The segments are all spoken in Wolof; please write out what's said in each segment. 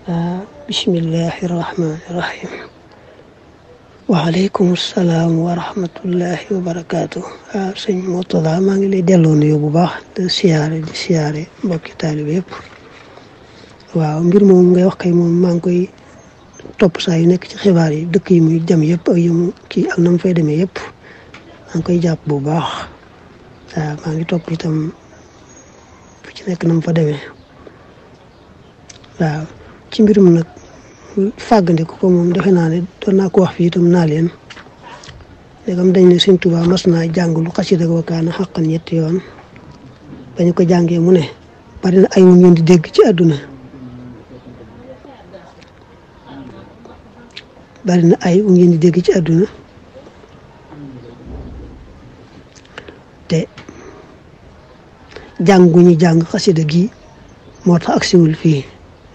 bismillahi rahmaani rahim. waaleykum salaam wa rahmatullahi wa barakaatu. sëñ Mourtada maa ngi lay delloo nuyu bu baax di siyaare mbokki taalibe yëpp. waaw mbir moom ngay wax kay moom maa ngi koy topp saa yu nekk ci xibaar yi dëkk yi muy jëm yëpp ak yëmu kii ak na mu fay demee yëpp maa ngi koy jàpp bu baax. waaw maa ngi topp itam fu ci nekk na mu fa demee. waaw ci mbirum nag fàggandiku ko moom defe naa ne doon naa ko wax fii itam naa leen ndegam dañ ne Sëñ Tuubaa mas naa jàng lu xasida wa kaana xaqan ñetti yoon bañu ko jàngee mu ne bari na ay wu ngeen di dégg ci àdduna bari na ay wu ngeen di dégg ci àdduna te jàng gu ñu jàng xasida gi moo tax agsiwul fii.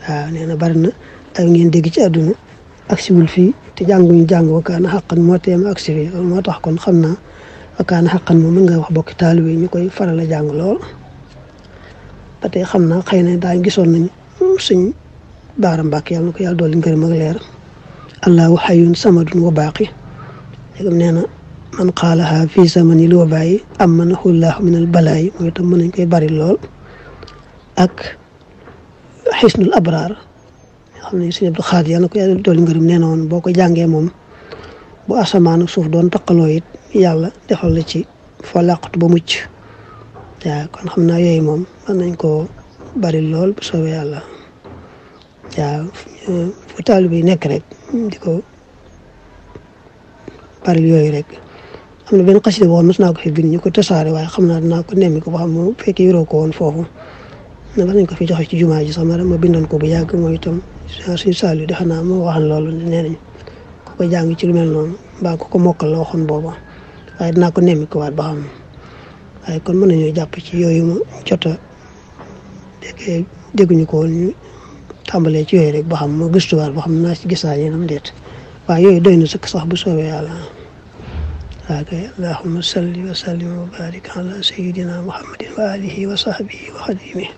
waaw nee na bari na ay ngeen dégg ci àdduna agsiwul fii te jànguñu jàng wa kaana xaqan moo teem agsi fii loolu moo tax kon xam naa wa kaana xaqan moom mën nga wax bokki taalibe yi ñu koy faral a jàng lool. ba tey xam naa xëy na daañu gisoon nañu suñ Baara Mbàkke yàlla na ko yàlla dolli ngërëm ak leer allahu xayyun samadun wa baaqi léegam nee na man qaalaha fii zamanil wabaayi amanahu llaahu minal balaayi mooy itam mën nañ koy bari lool. ak xisnul abraar nga xam ne Sëñ Abdu Xaadir yàlla na ko yàlla dolli ngërëm nee na woon boo ko jàngee moom bu asamaan ak suuf doon taqaloo it yàlla defal la ci foo làqatu ba mucc. waaw kon xam naa yooyu moom mën nañ koo bari lool bu soobee yàlla. waaw fu taalibe yi nekk rek di ko bari yooyu rek. am na benn xasida boo xam mos naa ko fi bind ñu ko tasaare waaye xam naa dinaa ko nemmi ko ba xam moom fekkee yoroo ko woon foofu. ne war nañ ko fi joxe ci jumaa ji sax ma bindoon ko bu yàgg mooy itam suñu saal yi defe naa moo waxan loolu nee nañ ku ko jàng ci lu mel noonu mbaa ku ko mokkal la waxoon booba waaye dinaa ko nemmi ko waat ba xam waaye kon mën nañoo jàpp ci yooyu ma jot a dégguñu ko woon ñu tàmbalee ci yooyu rek ba xam ma gëstuwaat ba xam naa ci gisaa yéenam déet waaye yooyu doy na sëkk sax bu soobee yàlla. waaw kay allahumma salli wa sallim wa barik ala sayyidina muhammadin wa alihi wa sahbihi wa xadimihi